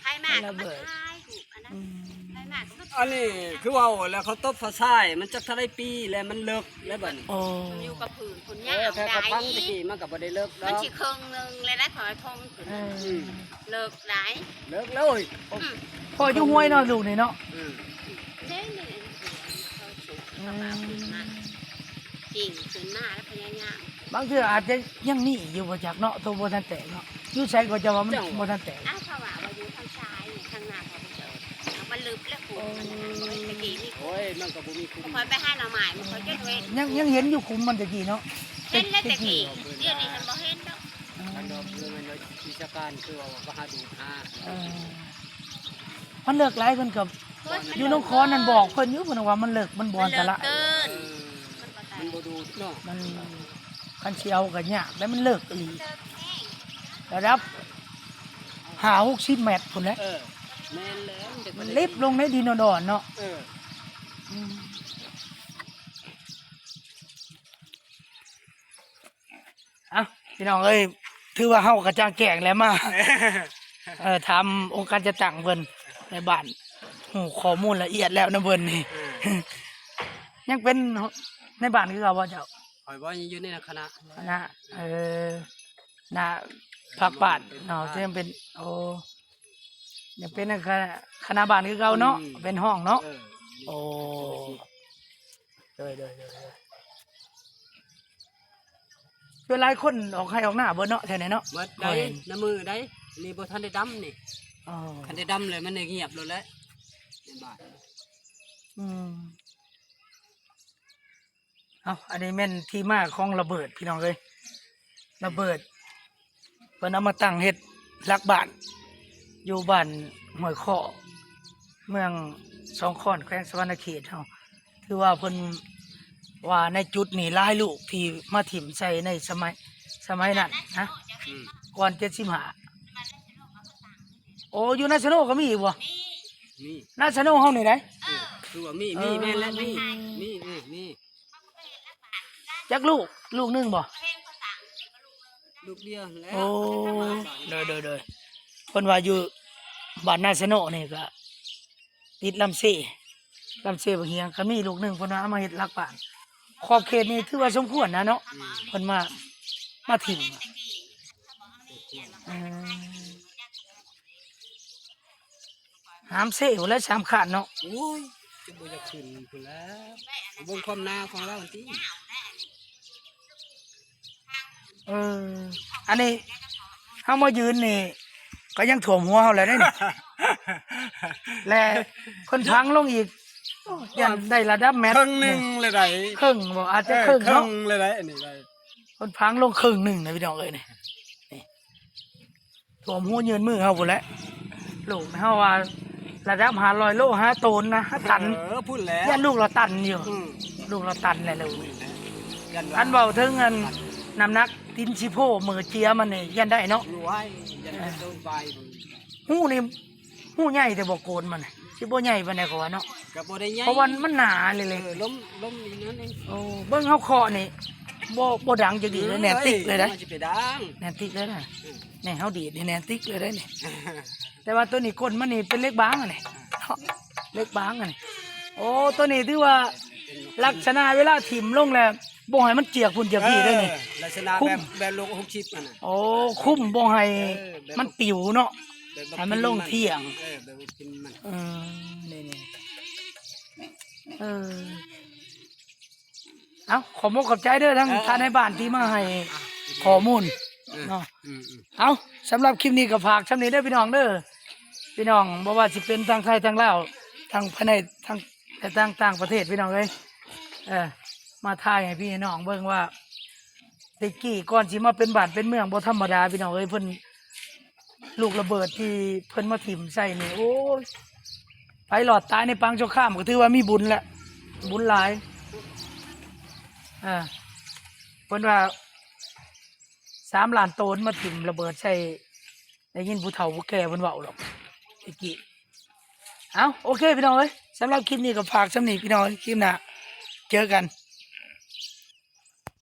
ໃຜມາກໍມາຖ່າຍຮູບອັນນັ້ນ. ອືມ ໃຜມາກໍມາ ອັນນີ້ຄືເວົ້າແລ້ວ ເຂົາຕົບຟ້າຊາຍ ມັນຈັກເທົ່າໃດປີແລ້ວ ມັນເລິກແລ້ວບັດນີ້. ໂອ້ ມັນຢູ່ກັບພື້ນພຸ້ນ. ເອີ ຍາວ ແຕ່ເຂົາຝັງແຕ່ກີ້ມັນກໍບໍ່ໄດ້ເລິກດອກ ມັນຊິເຄິ່ງໜຶ່ງແລ້ວໄດ໋ ເຂົາໃຫ້ທົ່ງຂຶ້ນ. ອືມ ເລິກຫຼາຍ ເລິກເລີຍ. ອືມ ພໍ່ຢູ່ຫ້ວຍເນາະ ລູກນີ້ເນາະ. ອືມ ເດ້ນີ້ ອືມ ເຂົາມາຂຶ້ນມາ ປີນຂຶ້ນມາແລ້ວພະຍາຍາມ. ບາງເທື່ອອາດຈະຍັງມີຢູ່ບໍ່ຈັກເນາະ ໂຕບໍ່ທັນແຕກເນາະ. ຢູ່ໃສກໍຈະວ່າມັນ ເຈົ້າ ບໍ່ທັນແຕກ. ອ້າວ ເຂົາວ່າວ່າຢູ່ທາງຊາຍນີ້ ທາງໜ້າເຂົາບໍ່ເຈີ ມັນລຶບແລ້ວ ຂຸມມັນນະ ໂອ້ຍ ແຕ່ກີ້ມີຂຸມ. ໂອ້ຍ ມັນກໍບໍ່ມີຂຸມ. ຂ້ອຍໄປຫາໜໍ່ໄມ້ ມັນຂ້ອຍຈົນເຫັນ ຍັງ ຍັງເຫັນຢູ່ຂຸມມັນແຕ່ກີ້ເນາະ. ເຫັນແລ້ວແຕ່ກີ້ ແຕ່ກີ້ ດຽວນີ້ຫັ້ນບໍ່ເຫັນດອກ. ອືມ ຄັນວ່າເພິ່ນແມ່ນວ່າວິຊາການ ຄືວ່າ ວ່າຫາດູດຫາ. ເອີ ມັນເລິກຫຼາຍ ເພິ່ນກໍ ໂອ້ຍ ຢູ່ໜອງຄອນນັ້ນບອກເພິ່ນຢູ່ ເພິ່ນວ່າມັນເລິກ ມັນບໍ່ອັນຕະລາຍ. ມັນເລິກເກີນ ເອີ ມັນບໍ່ຕາຍ ມັນບໍ່ດູດເນາະ. ມັນ ຄັນຊິເອົາກໍຍາກ ແຕ່ມັນເລິກອີ່ຫຼີ ເລິກແຮງ ລະດັບຫ້າຫົກສິບແມັດພຸ້ນແຫຼະ. ເອີ ແມ່ນແລ້ວ ມັນລິບລົງໃນດິນອ່ອນໆເນາະ. ເອີ ອືມ ເອົ້າ ພີ່ນ້ອງເອີຍ ຖືວ່າເຮົາກະຈ່າງແຈ້ງແລ້ວ ມາ ເອີ ຖາມອົງການຈັດຕັ້ງເພິ່ນໃນບ້ານ ຮູ້ຂໍ້ມູນລະອຽດແລ້ວນຳເພິ່ນນີ້. ເອີ ຍັງເປັນໃນບ້ານຄືເກົ່າບໍ່ເຈົ້າ? ຂ້ອຍບໍ່ ຍັງຢູ່ໃນຄະນະ ຄະນະ. ເອີ ນະ ພາກບ້ານເນາະ ຍັງເປັນ ໂອ້ ຍັງເປັນຄະນະ ຄະນະບ້ານຄືເກົ່າເນາະ ອືມ ເປັນຫ້ອງເນາະ ເອີ ໂອ້ ໂດຍ ໂດຍ ໂດຍ ໂດຍ ສ່ວນຫຼາຍຄົນອອກໄຮ່ອອກນາເບິດເນາະ ແຖວນີ້ເນາະ ເບິດໃດ໋ ໂອ້ຍ ນ້ຳມືໃດ໋ ນີ້ບໍ່ທັນໄດ້ດຳນີ້ ອໍ ຄັນໄດ້ດຳແລ້ວມັນໄດ້ງຽບໂລດແຫຼະ ໃນບ້ານ ອືມ ເອົາ ອັນນີ້ແມ່ນທີ່ມາຂອງລະເບີດ ພີ່ນ້ອງເອີຍ ລະເບີດ ເພິ່ນເອົາມາຕັ້ງເຮັດຫຼັກບ້ານ ຢູ່ບ້ານຫ້ວຍຄໍ້ ເມືອງສອງຄອນ ແຂວງສະຫວັນນະເຂດເຮົາ ຖືວ່າເພິ່ນວ່າໃນຈຸດນີ້ຫຼາຍລູກທີ່ມາຖິ້ມໃສ່ໃນສະໄໝ ສະໄໝນັ້ນນະ ອືມ ກ່ອນເຈັດສິບຫ້າ ໂອ້ ຢູ່ນາຊະໂນກໍມີອີກບໍ່? ມີ ນາຊະໂນເຮົານີ້ໃດ໋ ເອີ ຄືວ່າມີ ມີ ເອີ ແມ່ນແລ້ວ ມີ ມີ ເອີ ມີ ຈັກລູກ ລູກໜຶ່ງບໍ່? ລູກດຽວຫັ້ນແຫຼະ ໂອ້ ໂດຍ ໂດຍ ໂດຍ ເພິ່ນວ່າຢູ່ບ້ານນາຊະໂນນີ້ກໍຕິດລຳເຊ ລຳເຊບັກຮຽງ ກໍມີລູກໜຶ່ງ ເພິ່ນວ່າເອົາມາເຮັດຫຼັກບ້ານ ຂອບເຂດນີ້ຖືວ່າສົມຄວນນະເນາະ ອືມ ເພິ່ນມາ ມາຖິ້ມ ເອີ ຫາມເຊພຸ້ນແຫຼະ ສາມຄານເນາະ ໂອ້ຍ ຈະບໍ່ຢາກຂຶ້ນພຸ້ນແຫຼະ ເບິ່ງຄວາມໜາວຂອງລາວຫັ້ນຕິ ເອີ ອັນນີ້ເຮົາມາຢືນນີ້ກໍຍັງຖ້ວມຫົວເຮົາແລ້ວເດ້ນີ້ ແລະເພິ່ນພັງລົງອີກ ໂອ້ຍ ຢ້ານໄດ້ລະດັບແມັດ ເຄິ່ງໜຶ່ງແລ້ວໃດ໋ ເຄິ່ງບໍ່ ອາດຈະເຄິ່ງເນາະ ເຄິ່ງແລ້ວໃດ໋ ອັນນີ້ໄດ້ ເພິ່ນພັງລົງເຄິ່ງໜຶ່ງນະ ພີ່ນ້ອງເອີຍ ນີ້ ນີ້ ຖ້ວມຫົວຍື່ນມືເຮົາພຸ້ນແຫຼະ ລູກເຮົາວ່າລະດັບຫ້າຮ້ອຍໂລ ຫ້າໂຕນນະ ຫ້າຕັນ ເອີ ພຸ້ນແຫຼະ ຢ້ານລູກລະຕັນຢູ່ ອືມ ລູກລະຕັນແຫຼະລູກ ອັນເວົ້າເຖິງອັນ ນ້ຳໜັກຕີນສີໂພ ມືເຈຍມັນນີ້ຢ້ານໄດ້ເນາະ ໂອ້ຍ ຢ້ານເປັນໂຕນປາຍ ເອີ ຮູນີ້ ຮູໃຫຍ່ແຕ່ບໍ່ໂກນມັນ ຊິບໍ່ໃຫຍ່ປານໃດເຂົາວ່າເນາະ ກໍບໍ່ໄດ້ໃຫຍ່ ເພາະວ່າມັນໜາເລີຍ ເອີ ລົມ ລົມນີ້ນັ້ນເອງ ໂອ້ ເບິ່ງເຮົາເຄາະນີ້ ບໍ່ ບໍ່ດັງຈັກດີເລີຍ ເອີ ແໜ້ນຕິກເລີຍເດ້ ມັນຊິໄປດັງ ແໜ້ນຕິກເລີຍນະ ອືມ ນີ້ເຮົາດີດນີ້ແໜ້ນຕິກເລີຍເດ້ນີ້ ແຕ່ວ່າໂຕນີ້ກົ້ນມັນນີ້ເປັນເຫຼັກບາງອັນນີ້ ເຫຼັກບາງອັນນີ້ ໂອ້ ໂຕນີ້ຖືວ່າລັກສະນະເວລາຖິ້ມລົງແລ້ວ ບໍ່ໃຫ້ມັນຈຽກພຸ້ນຈຽກພີ້ເດ້ນີ້ ເອີ ລັກສະນະ ຄຸມ ແບບ ແບບໂລກຫົກສິບຫັ້ນນະ ໂອ້ ຄຸມບໍ່ໃຫ້ ເອີ ແບບ ມັນປິວເນາະ ແບບ ໃຫ້ມັນລົງທ່ຽງ ເອີ ແບບບໍ່ກິນມັນ ເອີ ນີ້ໆ ເອີ ເອົ້າ ຂອບມຸກຂອບໃຈເດີ ທາງ ເອີ ທ່ານນາຍບ້ານທີ່ມາໃຫ້ ເອີ ຂໍ້ມູນ ເອີ ເນາະ ອືມໆ ເອົ້າ ສຳລັບຄລິບນີ້ກໍຝາກຊ່ຳນີ້ເດີພີ່ນ້ອງເດີ ພີ່ນ້ອງບໍ່ວ່າຊິເປັນທາງໄທທາງລາວ ທາງພາຍໃນ ທາງ ແລະ ທາງຕ່າງປະເທດ ພີ່ນ້ອງເອີຍ ເອີ ມາຖ່າຍໃຫ້ພີ່ໃຫ້ນ້ອງເບິ່ງວ່າ ແຕ່ກີ້ກ່ອນຊິມາເປັນບ້ານເປັນເມືອງບໍ່ທຳມະດາ ພີ່ນ້ອງເອີຍ ເພິ່ນ ລູກລະເບີດທີ່ເພິ່ນມາຖິ້ມໃສ່ນີ້ ໂອ້ຍ ໃຜລອດຕາຍໃນປາງສົງຄາມກໍຖືວ່າມີບຸນແຫຼະ ບຸນຫຼາຍ ອ່າ ເພິ່ນວ່າ ສາມລ້ານໂຕນມາຖິ້ມລະເບີດໃສ່ ໄດ້ຍິນຜູ້ເຖົ້າຜູ້ແກ່ເພິ່ນເວົ້າດອກແຕ່ກີ້ ເອົ້າ ໂອເຄ ພີ່ນ້ອງເອີຍ ສຳລັບຄລິບນີ້ກໍຝາກຊ່ຳນີ້ ພີ່ນ້ອງເອີຍ ຄລິບໜ້າເຈີກັນ